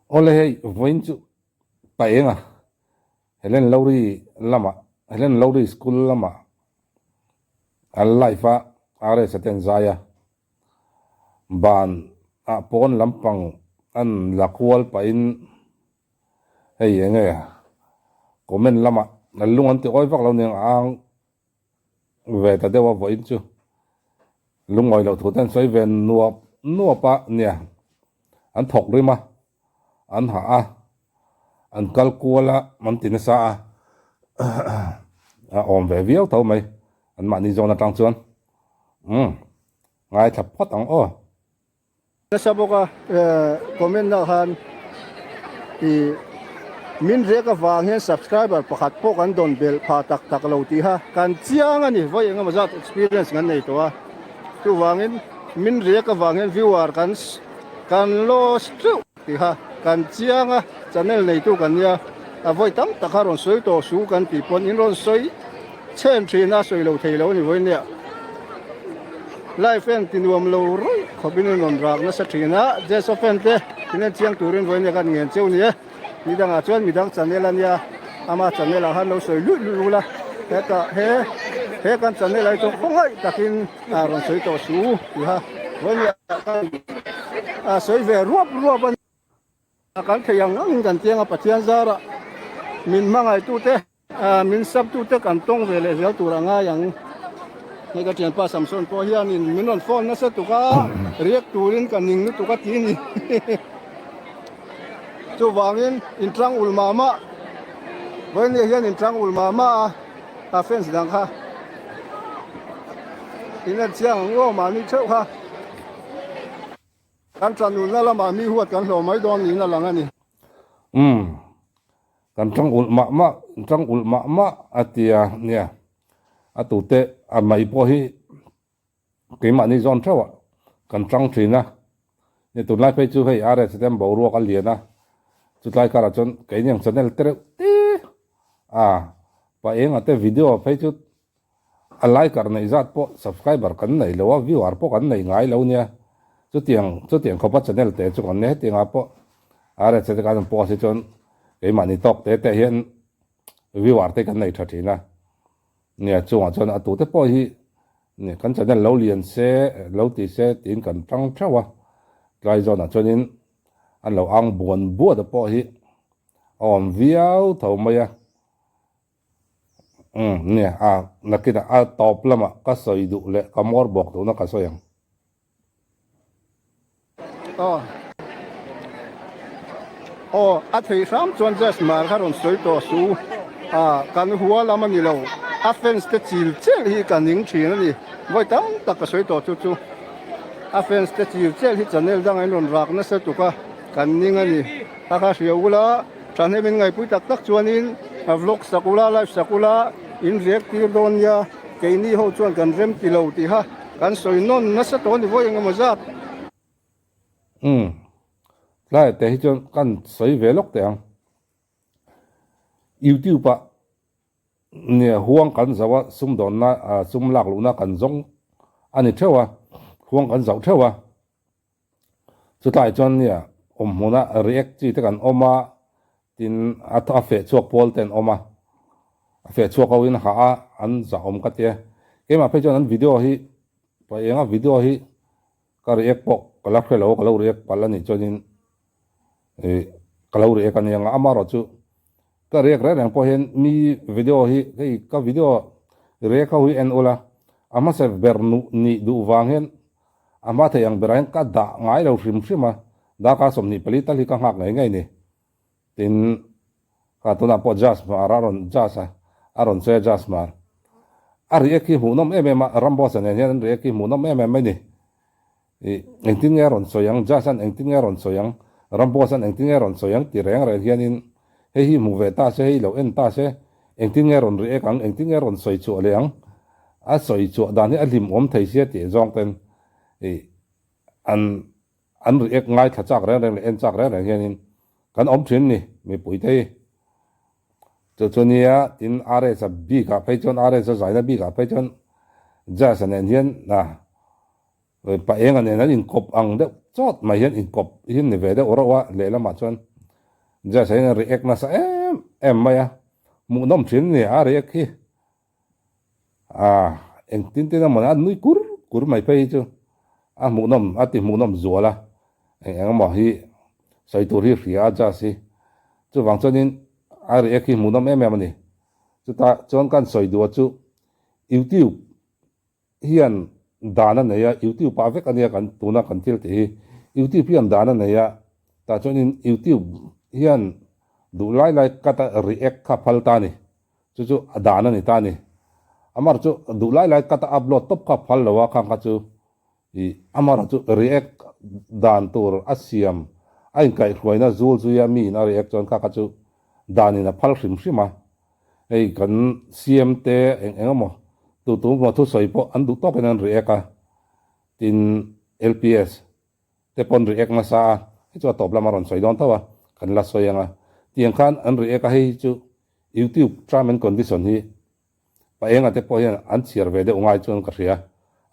Awle hei vawiin chu pa eng a, Helen Lowry lamah, Helen Lowry School lamah a live a RS a te an zai a, ban ah pawn lampang an la kual pahin hei eng nge comment lamah lung an ti awi vak lo nia ang ve ta deuh a vawiin chu lungawi loh thu te an sawi ve nuap nuap a nia an thawk rim a an hah a an kal kual a an ti nasa a a awm ve viau tho mai an mahni zawn atang chuan umm ngaithla phawt ang aw. Nasa bawk a comment ah khan ih min rek avang hian subscriber pakhat pawh kan dawn belh phah tak tak lo tih kha kan chiang a ni vawi engemaw zat experience kan nei tawh a chuvangin min rek avang hian viewer kan kan lost teuh tih kha kan chiang a channel neitu kan nia a vawi tam tak kha rawn sawi tawh su kan tih pawn in rawn sawi Chhen thin a sawi lo thei lo a ni vawi nia. Live en ti nuam lo rawih khawp in rawn rak nasa thin a, Jeso fan te in en chiang turin vawi nia kan ngen cheu ni e. Midangah chuan midang channel a nia, ama channel ah khan lo sawi luih luih ula, hetah he he kan channel ah hi chuan khawngaih takin a rawn sawi tawh su tiha vawi nia kan a sawi ve ruap ruap a ni. Kan thei ang angin kan tiang a Pathian zarah min hmangaitute. Min saptute kan tawng ve leh zel tur a ngai ang. Hei ka thianpa Samson pawh hianin min rawn phone nasa tuk a, riak turin ka ning lutuk a ti a ni. Chuvangin inṭang ul mah mah, vawinia hian inṭang ul mah mah a, a fence dang kha in en chiang ang aw mahni theuh kha. Kan ṭanulna lamah mi huat kan hlawh mai dawn niin a lang a ni. Umm. Kan ṭang ulh mah mah, ṭang ulh mah mah a ti a nia. A tute a mai pawh hi keimahni zawn theuh ah kan ṭang ṭhin a. Ni tunlai phei chu hei RS te an boruak a lian a, chutlai karah chuan keini ang channel te reuh te a pa enga te video phei chu A liker neih zat pawh subscriber kan nei lo a, viewer pawh kan nei ngai lo nia. Chutiang chutiang khawpa channel te chu kan nia hetiangah pawh RSA te khan an post hi chuan keimahni tawk te te hian viewer te kan nei tha thin a. Nia chungah chuan a tute pawh hi nia kan channel lo lian se lo ti se tiin kan tang theuh a. Tlai zawnah chuanin an lo ang buan buat a pawh hi a awm viau tho mai a. Umm nia a nakinah a tawp lamah ka sawi duh leh ka mawr bawk duhna ka sawi ang. Aw aw a thei hram chuan just mar kha rawn sawi tawh su a kan hua lam a ni lo a fans te chil chel hi ka ning thin a ni vawi tam tak ka sawi tawh chu chu a fans te chil chel hi channel dang a in rawn rak nasa tuk a kan ning a ni a kha hria ula. Thahnem in ngaihpui tak tak chuanin vlog sak ula, live sak ula, in react tir dawn nia, keini ho chuan kan rem ti lo tih kha kan sawi nawn nasa tawh a ni vawi engemaw zat. Umm, tlai te hi chuan kan sawi ve lawk teh ang. Youtube ah nia huang kan zauh a, sumdawnna sum lak luhna kan zawng a ni theuh a, huang kan zauh theuh a. Chutlai chuan nia awm hmuna react chi te kan awm a, tin a a feh chhuak pawl te an awm a, a feh chhuak ho in hah a an zah awm ka tia. Keimah phei chuan an video hi pa enga video hi ka react pawh ka la hre lo a, ka lo react palh a nih chuanin ih ka lo react a nia nga amaherawhchu ka react reng reng pawh hian mi video hi hei ka video react ho hi en ula a hmasa ber nuh nih duh vang hian A hma thei ang berah hian ka dah ngai lo hrim hrim a, darkar 24 tal hi ka nghak ngei ngei ni. Tin, kha tunah pawh Jazz Hmar a rawn Jazz a, a rawn sawi a Jazz Hmar. A react hi hmuhnawm em em a, Ramboss-a nen hian an react hi hmuhnawm em em mai ni. Ih, engtin nge a rawn sawi ang, Jazz-a'n engtin nge a rawn sawi ang, Ramboss-a'n engtin nge a rawn sawi ang ti reng reng hianin hei hi hmu ve ta se, hei lo en ta se, engtin nge a rawn react ang, engtin nge a rawn sawi chhuah leh ang. A sawi chhuah dan hi a hlimawm thei sia tih zawng ten ih an an react ngaithla chak reng reng leh en chak reng reng hianin kan awm thin ni mipui te hi. Chu chu nia tin RS-a bikah phei chuan RS-a zaina bikah phei chuan Jazz-a nen hian a pa enga nen an inkawp ang deuh chawt mai hian inkawp hi ni ve deuh reuh a lehlamah chuan. Jazz ah hian a react nasa em em mai a, hmuhnawm thin a ni a react hi. A engtin tin emaw a nui kur kur mai phei hi chu a hmuhnawm a ti hmuhnawm zual a, eng eng emaw hi sawi tur hi hria a Jazz hi. Chuvang chuanin a react hi hmuhnawm em em a ni. Chutah chuan kan sawi duh a chu YouTube hian dan a nei a, YouTube ah vek a nia kan tuna kan thil tih hi. YouTube hian dan a nei a, tah chuanin YouTube hian duh lai lai cut a react kha phal ta a ni. Chu chu a dan a ni ta a ni. Amar chu duh lai lai cut a upload tawp kha phal lo a, khang kha chu ih amar chu react dan tur a siam a inkaihhruaina zul zuia miin a react chuan kha kha chu danin a phal hrim hrim a. Hei kan CM te eng eng emaw tu tu emaw thusawi pawh an duh tawkin an react a, tin LPS te pawn react nasa a, hei chu a tawp lama rawn sawi dawn tho a, kan la sawi ang a, tiang khan an react a, hei hi chu YouTube term and condition hi pa enga te pawh hian an chhiar ve deuh ngai chuan ka hria,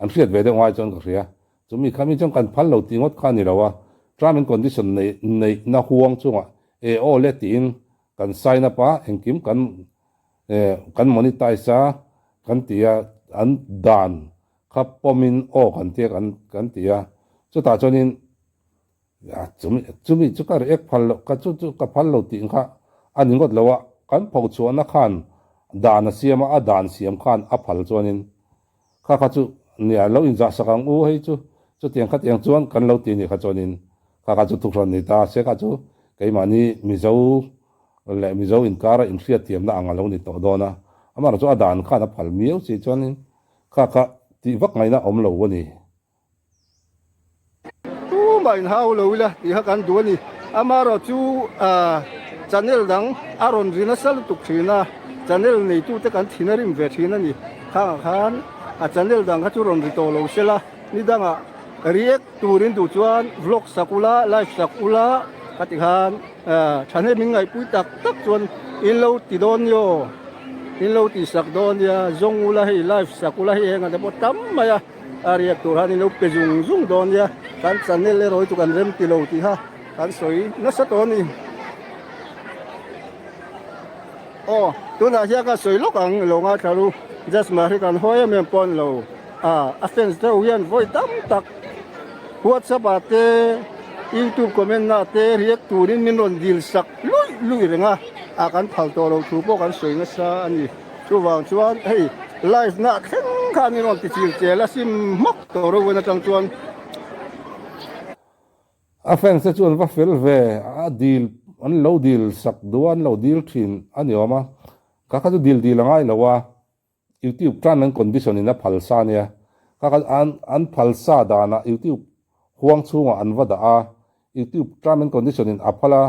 an hriat ve deuh ngai chuan ka hria, chumi kha mi chuan kan phal lo tih ngawt kha a ni lo a, term and condition neih neihna huang chungah e aw le tiin Kan sign up a, engkim kan kan monetize a kan ti a, an dan kha pawmin aw kan tia kan kan ti a, chutah chuanin chumi chumi chu ka react phal loh ka chu chu ka phal lo tih kha a ni ngawt lo a, kan pho chhuahna khan dan a siam a, a dan siam khan a phal chuanin kha kha chu nia lo inzah sak ang u hei chu chutiang khatiang chuan kan lo ti nih kha chuanin Kha kha chu thuhran ni ta se kha chu keimahni Mizo leh Mizo inkara inhriatthiamna ang a lo ni tawh dawn a, amaherawh chu a dan khan a phal miau si chuanin kha kha tih vak ngaihna awm lo a ni. Tumah inhau lo ila tih kha kan duh a ni. Amaherawh chu channel dang a rawn ri nasa lutuk thin a, channel neitute kan thin a rim ve thin a ni. Khangah khan a channel dang kha chu rawn ri tawh lo sela ni dangah react Turin duh chuan vlog sak ula, live sak ula ka ti khan thahnem min ngaihpui tak tak chuan in lo ti dawn ni aw, in lo tih sak dawn nia, zawng ula hei live sak ula hei eng ang te pawh tam mai a, a riak tur han in lo pe zung zung dawn nia, kan channel erawh hi chu kan rem ti lo tih kha kan sawi nasa tawh a ni. Aw tunah hian ka sawi lawk ang lo ngaithla ru, just mahri kan hawi em em pawh a ni lo. A a fans deuh hian vawi tam tak WhatsApp ah te YouTube comment ah te react turin min rawn dil sak luih luih reng a, a kan phal tawh lo thu pawh kan sawi nasa a ni. Chuvang chuan hei live na thleng khan min rawn ti chil chel a sim hmak tawh ro atang chuan. A fans te chu an va fel ve, a dil an lo dil sak duh a, an lo dil thin a ni awm a, ka kha chu dil dil a ngai lo a. YouTube tan an condition in a phal sa ania, kha kha an an phal sa danah YouTube huang chhungah an va dah a, YouTube term and condition in a phal a,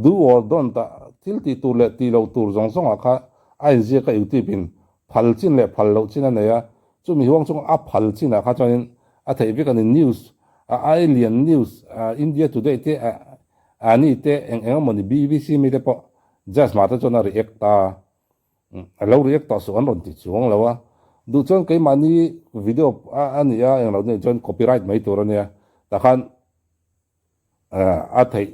do or don't ah thil tih tur leh tih loh tur zawng zawngah kha a inziak a YouTube in phal chin leh phal loh chin a nei a, chumi huang chhungah a phal chinah kha chuanin a theih vek a ni news a alien news India today te a ni te eng eng emawni BBC mi te pawh just mah te chuan a react a. A lo react tawh suh an rawn ti chuang lo a, duh chuan keimahni video a ni a englo nih chuan copyright mai tur a nia, tah khan a theih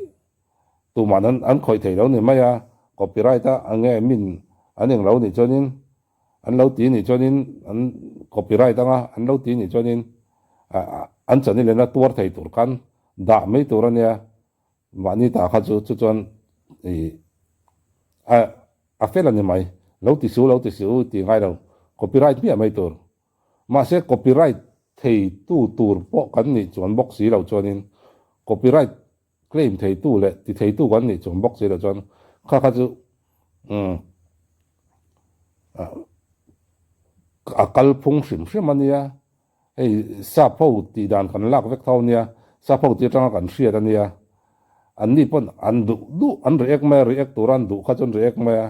tumah an an khawih theih lo ni mai a, copyright a nge min an englo nih chuanin an lo ti nih chuanin an copyright anga an lo ti nih chuanin an channel in a tuar thei tur khan dah mai tur a nia. Mahni ta kha chu chu chuan i a a fel a ni mai. Lo ti su lo ti su tih ngai lo. Copyright hmiah mai tur. Mahse copyright thei tu tur pawh kan nih chuan bawk si lo chuanin copyright claim thei tu leh ti thei tu kan nih chuan bawk si lo chuan kha kha chu umm a kalphung hrim hrim a nia. Hei sap ho tih dan kan lak vek tho ania, sap ho tih atanga kan hriat ania, an ni pawn an duh duh an react mai a, react tura an duh kha chu an react mai a,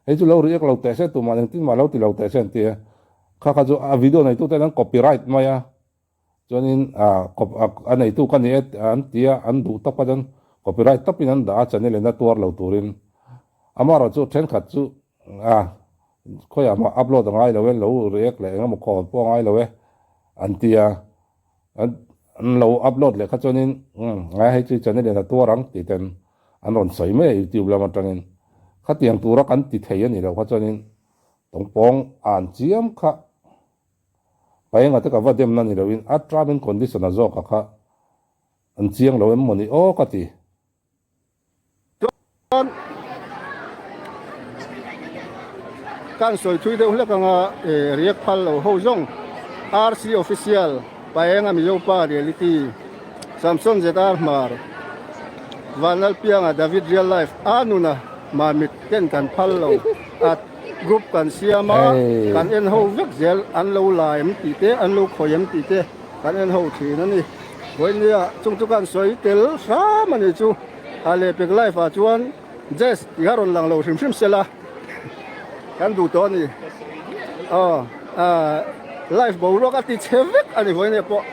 hei chu lo react lo teh se tumah engtin mah lo ti lo teh se an ti a, kha kha chu a video neitu ten an copyright mai a, chuanin a neitu ka ni e an ti a, an duh tawp a chuan copyright tawpin an dah a channel in a tuar lo turin, amaherawhchu thenkhat chu A, khawiah mah upload a ngai lo e, lo react leh engemaw call pawh a ngai lo e an ti a, an lo upload leh kha chuanin umm ngai hei chu channel in a tuar ang tih ten An rawn sawi mai a YouTube lam atangin. Khatiang tura kan ti thei a nih loh kha chuanin tawngpawng an chiam kha paenga te ka va demna ni loin a term and condition a zawk a kha an chiang lo em maw ni aw ka ti. Chuan kan sawi thui deuh hlek anga react phal lo ho zawng RC Official Paenga Mizopa Reality Samson ZR Hmar Vanlalpianga David Real Life a nuna Mamit ten kan phal lo a group kan siam a kan en ho vek zel an lo la em tih te an lo khawi em tih te kan en ho thin a ni. Vawinia chung chu kan sawi tel hram a ni chu a lehpek life ah chuan Jazz tih kha rawn lang lo hrim hrim sela kan duh tawh a ni. Aw life boruak a ti chhe vek a ni vawinia pawh.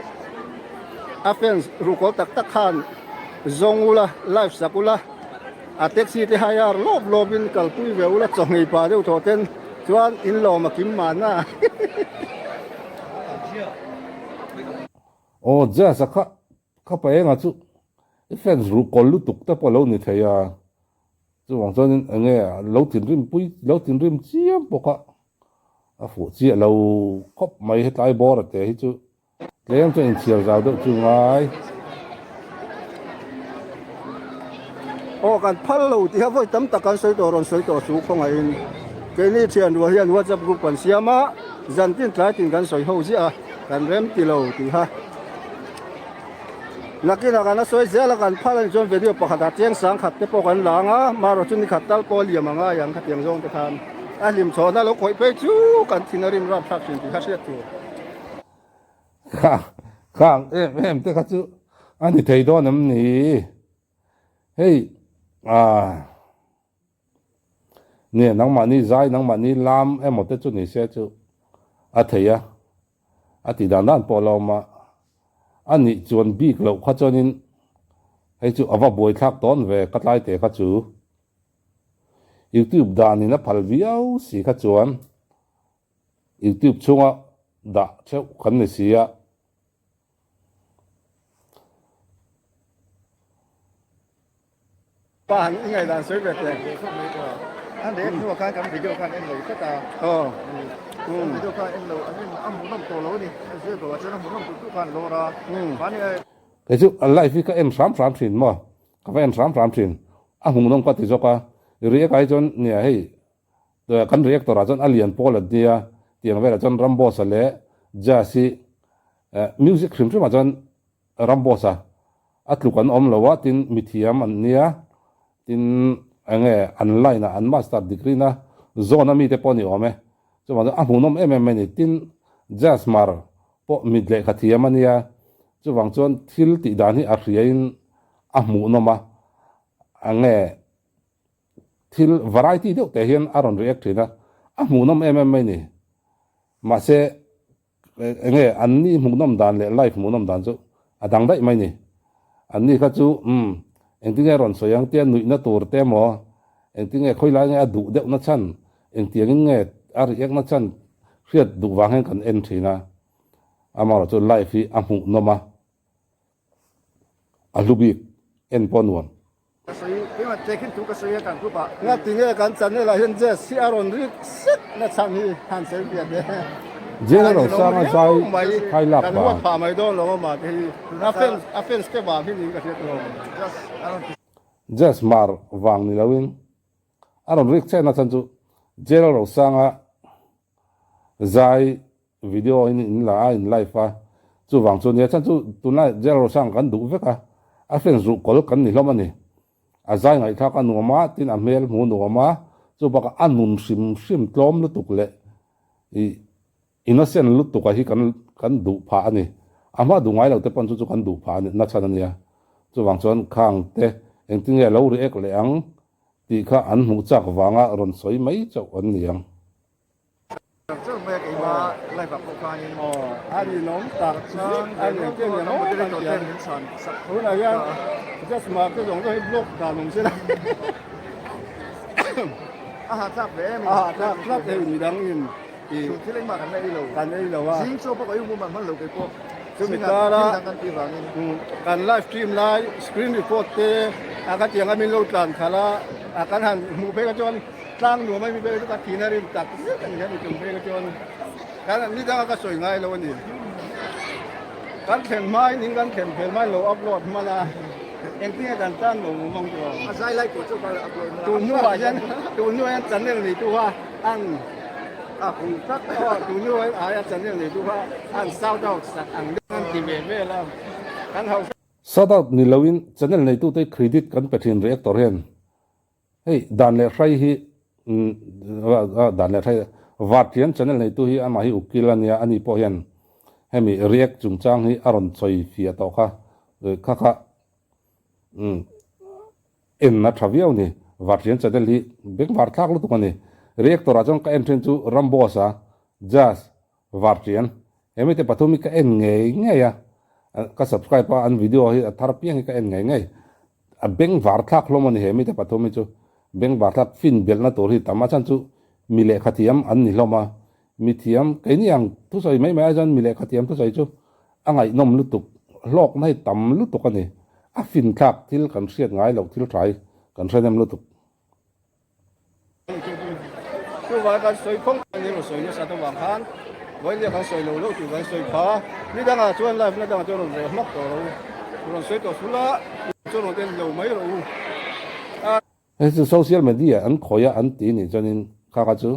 A fans ruhkawl tak tak khan zawng ula, live sak ula, a taxi te hire lawp lawp in kalpui ve ula chawhngei pah deuh thawh ten chuan in lawm a kim mahna. Aw Jazz a kha kha pa enga chu i fans ruhkawl lutuk te pawh lo ni thei a, chuvang chuan in enge lo thinrim pui lo thinrim chiam bawk a, a fuh chiah lo khawp mai hetlai bawr a te hi chu. Tlem chuan inchhiar zau deuh chu ngai. Aw kan phal lo tih a vawi tam tak kan sawi tawh rawn sawi tawh chu khawngaihin keini thian rual hian whatsapp group kan siam a zan tin tlai tin kan sawi ho ziah a kan rem ti lo tih a nakinah kan a sawi zel a kan phal a nih chuan video pakhatah cheng sang khat te pawh kan la ang a marawh chu ni khat tal pawh a liam a ngai ang khatiang zawng te khan a hlim chhawhna lo khawih phei chu kan thin a rim rap thlak thin tih kha hriat tur. Kha kha ang em em te kha chu a ni thei dawn em ni? Hei ah nia nangmahni zai nangmahni lam emaw te chu ni se chu a thei a, a tih dan dan pawh a lo awm a, a nih chuan bik loh kha chuanin hei chu a va buaithlak tawn ve ka tlai te kha chu YouTube danin a phal viau si kha chuan. Youtube chhunga dah theuh kan ni si a. Pa han i ngaihdan sawi ve teh. An rek hnuah khan kan video khan en lo tlat a. Aw. Kan video khan en lo an en a hmuhnawm tawh lo a ni. A zir tawh ah chuan a hmuhnawm duh duh khan lawr a. Mahni Kei chu a live hi ka en hram hram thin maw? Ka va en hram hram thin. A hmuhnawm ka ti zawk a. React ai chuan nia hei Kan reactor ah chuan a lian pawl an nia, tiang velah chuan Ramboss-a leh Jazz hi music hrim hrim ah chuan Ramboss-a a tluk an awm lo a, tin mithiam an nia, tin enge an line ah an master degree na zawn a mite pawh a ni awm e, chuvang chuan a hmuhnawm em em mai a ni, tin Jazz Hmar pawh mit lehkha thiam a nia, chuvang chuan thil tih dan hi a hria in a hmuhnawm a, enge Thil variety deuh teh hian a rawn react thin a, a hmuhnawm em em mai ni. Mahse enge anni hmuhnawm dan leh live hmuhnawm dan chu a dang daih mai ni. Anni kha chu umm engtinge rawn sawi ang tia nuihna tur te emaw, engtinge khawilai nge a duh deuh na chhan, engtiangin nge a react na chhan hriat duh vang hian kan en thin a. Amaherawhchu live hi a hmuhnawm a. A hlu bik en pawh nuam. Ka sawi, keimah tehkhin thu ka sawi a kan group ah. Ngati nge kan channel ah hian Jazz hi a rawn rik sek na chhan hi han sawi piah teh. Jazz a rawn sang a zai khai lak Kan huat phah mai dawn lo a mah te hi a fans a fans te vang hi niin ka hriat lo. Jazz mar vang ni lo in a rawn rik chek na chhan chu Jazz a rawn sang a zai Video in in la a, in live a, chuvang chu nia chhan chu tunlai Jail Rosang kan duh vek a, a fans ruh kawl kan ni hlawm a ni. A zai ngaihthlak a nuam a, tin a hmel hmu nuam a, chu bakah a nun hrim hrim tlawm lutuk leh ih innocent lutuk a hi kan kan duh phah a ni. A hma duh ngai lo te pawn chu chu kan duh phah a ni na chhan a nia. Chuvang chuan khang te engtin nge lo react leh ang tih kha an hmuh chak vanga rawn sawi mai chauh an ni ang. Char mai a keima live ah pawh khanin a rinawm tak zet a ni ang chian hian moderator ten min chhan sak tunah hian just mah te zawng zawng hi block dan awm sela a hahthlak ve em a hahthlak tlat hei midang in i chhun thil engmah kan la ei lo kan ei lo a zing chaw pawh ka ei hmuh hman lo kei pawh chumi kara kan tih vangin kan live stream lai screen record te. A ka tiang a min lo tlan khalh a, a kan han hmuh phei kha chuan tlang nuam a mi phei kha chu ka thin a rim tak zet a ni hemi tum phei kha chuan kan ni danga ka sawi ngai lo a ni. Kan thlen hmain in kan thlen phel hmain lo upload hman a, engtin nge kan tan lo mum ang chu aw. A zai lai tur chu ka upload hman a. Tun hnuah hian tun hnuah hian channel neitu kha an a hung tlat aw tun hnuah hian aia channel neitu kha an shout out sak ang deuh an ti ve vel a, kan hausa. Shout out ni loin channel neitute credit kan pe thin reactor hian hei dan leh hrai hi dan leh hrai Vartian channel neitu hi amah hi ukil a nia ani pawh hian hemi react chungchang hi a rawn sawi fiah tawh kha kha kha en a tha viau ni Vartian channel hi bengvar thlak lutuk a ni reactor ah chuan ka en then chu Ramboss a Jazz Vartian He mite pathum hi ka en ngei ngei a, ka subscribe a, an video hi a thar piang hi ka en ngei ngei. A bengvar thlak hlawm a ni he mite pathum hi chu. Bengvar thlak fin belhna tur hi tam a chhan chu mi lehkha thiam an ni hlawm a. Mi thiam, keini ang thusawi mai mai ai chuan mi lehkha thiam thusawi chu a ngaihnawm lutuk, hlawkna hi tam lutuk a ni. A fin thlak thil kan hriat ngai loh thil tha hi kan hre nem lutuk. Chuvang kan sawi phawng kan ilo sawi nasa te vang khan vawiin kan sawi lo lo tur kan sawi pha ni dangah chuan live na dangah chuan rawn reh hmak tawh lo rawn sawi tawh sul a chuan rawn en lo mai rawh u. Hei chu social media an khawi a an ti nih chuanin kha kha chu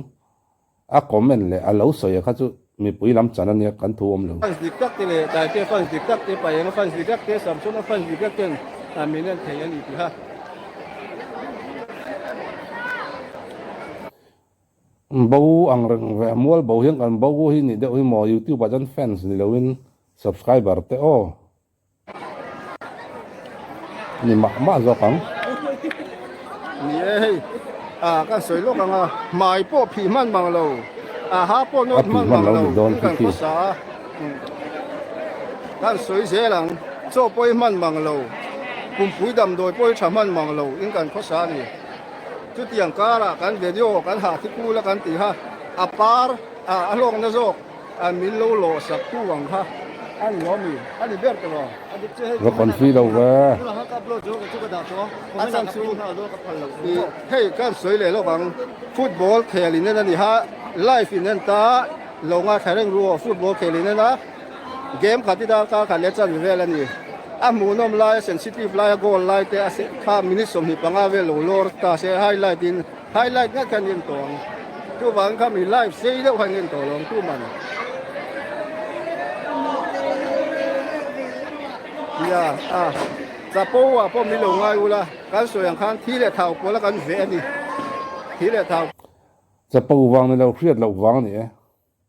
a comment leh a lo sawi a kha chu mipui lam chan a nia kan thu awm lo. Fans dik tak te leh Taite fans dik tak te Paenga fans dik tak te Samsona fans dik tak ten min en thei a ni tih kha. Bo ang reng ve mual bo hian kan bo hi nih deuh hi maw youtube ah chuan fans ni lo in subscriber te aw. Ni mah mah zawk ang. Ni e hei a kan sawi lawk ang a hmai pawh phih hman mang lo a ha pawh nawt hman mang lo in kan khawsa a kan sawi zel ang chaw pawh i hman mang lo pumpui damdawi pawh i tha hman mang lo in kan khawsa a ni chutiang karah kan video kan hah thi kul a kan tih kha a par a hlawkna zawk. A min lo lawh sak tu ang kha a ni lo mi? A ni ber tawh lo. Va confi lo ve. A chhan chu i hei kan sawi leh lawk ang football khel in en a ni ha live in en ta lo ngaithla reng ru aw football khel in en a game khat i darkar khat leh chan vel a ni a hmuhnawm lai a sensitive lai a goal lai te a kha minute 25 vel lo lawr ta se highlight in Highlight ngat khan en tawh ang. Chuvang kha mi live sei deuh khan en tawh lo ang tu man. Nia a chapo ah pawh min lo ngai ula kan sawi ang khan thi leh thau pawl a kan veh a ni. Thi leh thau. Chapo vang ni lo hriat loh vang a ni e.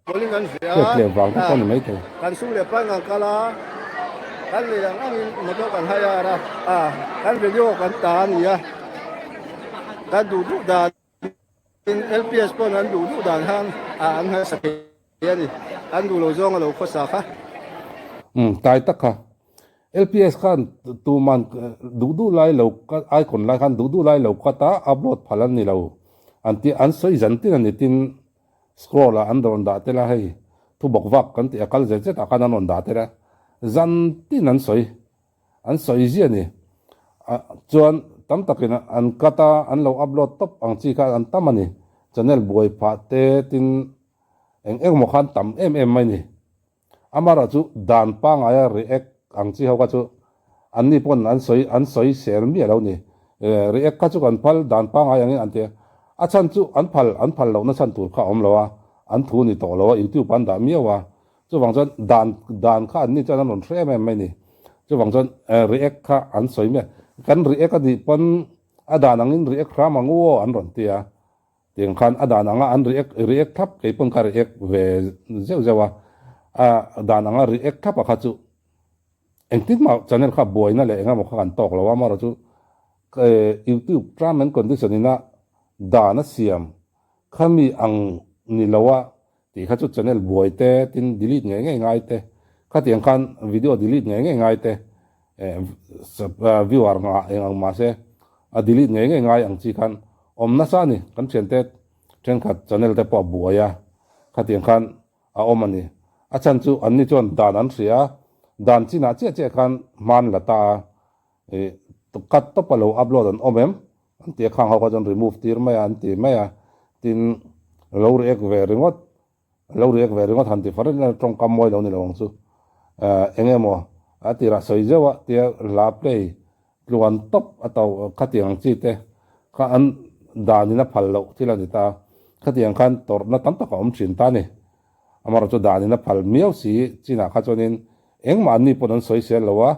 Pawlin kan ve a, Hriat leh vang te pawh ni mai thei. Kan sum leh pai ngang kal a, kan lei ang angin motor kan hai ar a, a kan video kan ta a ni a, kan duh duh dan in LPS pawn an duh duh dan khan a an nghaisa thei a ni, an duh lo zawng a lo khawsa kha. Umm tai tak kha. LPS khan tuman duh duh lai lo icon lai khan duh duh lai lo cut a upload phal an ni lo an ti an sawi zan tin a ni tin Scroll ah an rawn dah tel a, hei thu bawk vak kan tih a kal zet zet ah khan an rawn dah tel a, zan tin an sawi, an sawi ziah a ni. Chuan tam takin an cut a, an lo upload tawp ang chi kha an tam a ni. Channel buai phah te tin eng eng emaw khan tam em em mai a ni. Amaherawh chu dan pangaia react ang chi ho kha chu anni pawn an sawi an sawi sel miah lo ni. React kha chu kan phal dan pangai angin an ti a, a chhan chu an phal an phal lohna chhan tur kha a awm lo a, an thu ni tawh lo a, YouTube an dah miau a, chuvang chuan dan dan kha anni chuan an rawn hre em em mai ni. Chuvang chuan react kha an sawi miah, kan react a nih pawn a dan angin react hram ang u aw an rawn ti a. Tiang khan a dan anga an react react thlap kei pawn ka react ve zeuh zeuh a, a dan anga react thlap a kha chu engtin mah channel kha buaina leh engemaw kha kan tawk lo a, amaherawh chu youtube term and condition ina dan a siam khami ang ni lo a tih kha chu channel buai te tin delete ngei ngei ngai te khatiang khan video delete ngei ngei ngai te viewer ngah eng ang mahse a delete ngei ngei ngai ang chi khan awm nasa a ni kan thiante thenkhat channel te pawh a buai a khatiang khan a awm a ni a chhan chu anni chuan dan an hria a dan chinah chiah chiah khan hman la ta a. Cut tawp a lo upload an awm em? An ti a, khang ho kha chuan remove tir mai a an ti mai a, tin lo react ve ringawt, lo react ve ringawt han ti far ila tawngkam mawi lo ni lo ang chu. Eng emaw a tirah sawi zeuh a tia hla play tluan tawp a to khatiang ang chi te kha an danin a phal loh thil a ni ta, khatiang khan tawrhna tam tak a awm thin ta a ni. Amaherawhchu danin a phal miau si chinah kha chuanin engmah anni pawn an sawi sel lo a,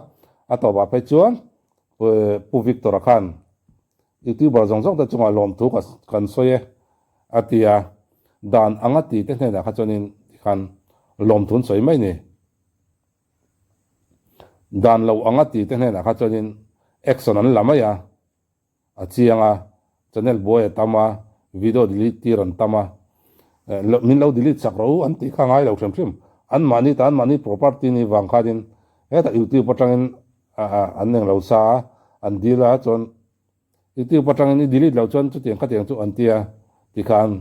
a tawpah phei chuan Pu Victor-a khan YouTuber zawng zawng te chungah lawmthu kan sawi e a ti a, dan anga ti te hnenah kha chuanin tikhan lawmthu an sawi mai ni. Dan lo anga ti te hnenah kha chuanin action an la mai a. A chiang a, channel buai a tam a, video delete tir an tam a, min lo delete sak rawh u an tih kha ngai lo hrim hrim. An mahni tan mahni property ni vang khanin hetah youtube atangin an eng lo sa a, an deal a chuan youtube atangin i delete loh chuan chutiang khatiang chu an tia tikhan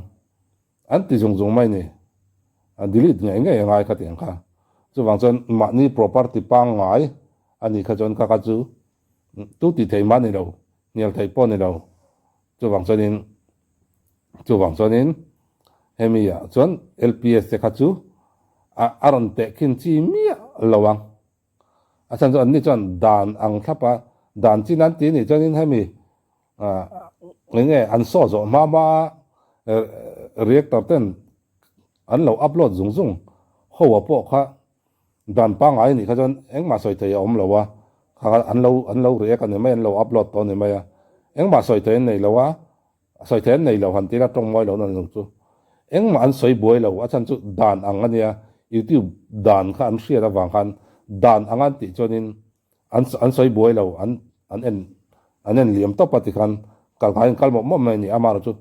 an ti zung zung mai ni. A delete ngei ngei a ngai khatiang kha. Chuvang chuan mahni property pangngai a nih kha chuan kha kha chu Tu tih theih mah ni lo, hnial theih pawh ni lo. Chuvang chuanin, chuvang chuanin hemi ah chuan LPS te kha chu a a rawn teh khin chi miah lo ang. A chhan chu anni chuan dan ang thlap a, dan chin an ti nih chuanin hemi ah eng nge an saw zawh hma hma a reactor ten an lo upload zung zung ho ah pawh kha Dan pangngai anih kha chuan engmah sawi thei a awm lo a, kha kha an lo an lo react a ni mai, an lo upload tawh a ni mai a, engmah sawi thei an nei lo a, sawi thei an nei lo han tih ila tawng mawi lo na ni lo chu. Engmah an sawi buai lo, a chhan chu dan ang a nia, YouTube dan kha an hriat avang khan dan ang an tih chuanin An an sawi buai lo, an an en an en liam tawp a tikhan kal ngaiin kal mawp mawp mai a ni. Amah chu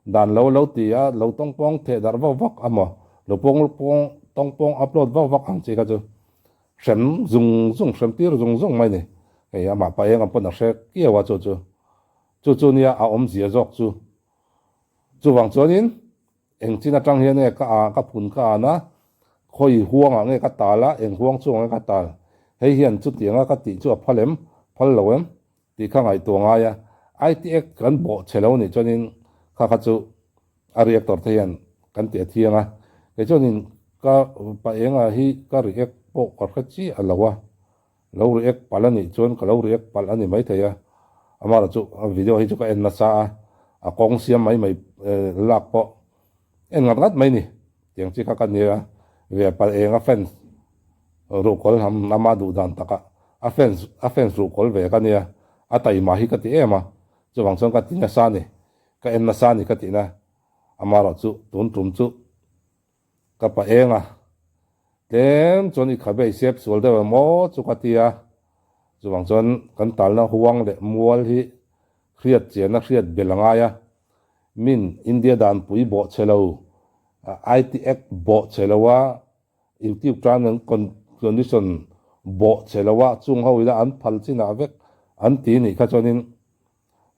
dan lo lo ti a, lo tawngpawng theh darh vak vak a maw, lo pawng pawng tawngpawng upload vak vak ang chi kha chu hrem zung zung hrem tir zung zung mai a ni. Hei amah pa eng ang pawn a hre kiau a chu chu chu chu nia a awmzia zawk chu. Chuvang chuanin Eng chin atang hian nge ka a ka phun ka an a, khawi huangah nge ka tal a, eng huang chungah nge ka tal? Hei hian chutianga ka tih chu a phal em? Phal lo em? Tih kha ngaihtuah ngai a. IT Act kan bawh che lo nih chuanin kha kha chu a reactor te hian kan ti a thiang a. Kei chuanin ka pa enga hi ka react pawh ka hre chiah lo a. Lo react palh a nih chuan ka lo react palh a ni maithei a, amaherawh chu a video hi chu ka en nasa a, a kawng siam mai mai lak pawh en ngat ngat mai ni, tiang chi kha ka nia ve palh eng a fans ruhkawl ham ama duh dan takah a fans a fans ruhkawl ve ka nia, a taima hi ka ti em a, chuvang chuan ka ti nasa a ni, ka en nasa a ni ka tihna, amaherawh chu tun tum chu. Ka pa eng a, tlem chuan i khabe i sep sual deuh em aw chu ka ti a, chuvang chuan kan talna huang leh mual hi hriat chian a hriat bel a ngai a, min India danpui bawh che lo, IT Act bawh che lo a, YouTube term and condition bawh che lo a, chung ho ila an phal chinah vek an ti nih kha chuanin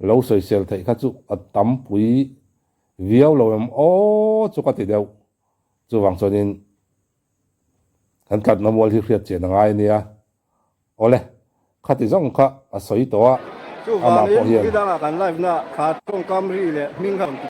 lo sawisel theih kha chu a tampui Viau lo em aw chu ka ti deuh. Chuvang chuanin kan tlatna mual hi hriat chian a ngai a nia. Awle, khati zawng kha a sawi tawh a, amah Chuvangin pawh hian. nidangah kan live na kha tawngkam ri leh hming kha rawn ti.